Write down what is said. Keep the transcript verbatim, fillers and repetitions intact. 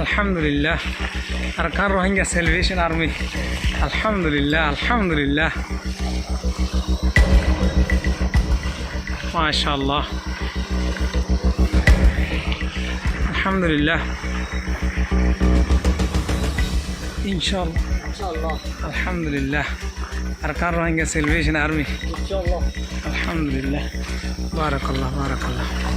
Alhamdulillah. Arakan Rohingya Salvation Army. Alhamdulillah, alhamdulillah. Masha Allah. Alhamdulillah. Insha Allah. Insha Allah. Alhamdulillah. Arakan Rohingya Salvation Army. Insha Allah. Alhamdulillah. Barakallah, barakallah.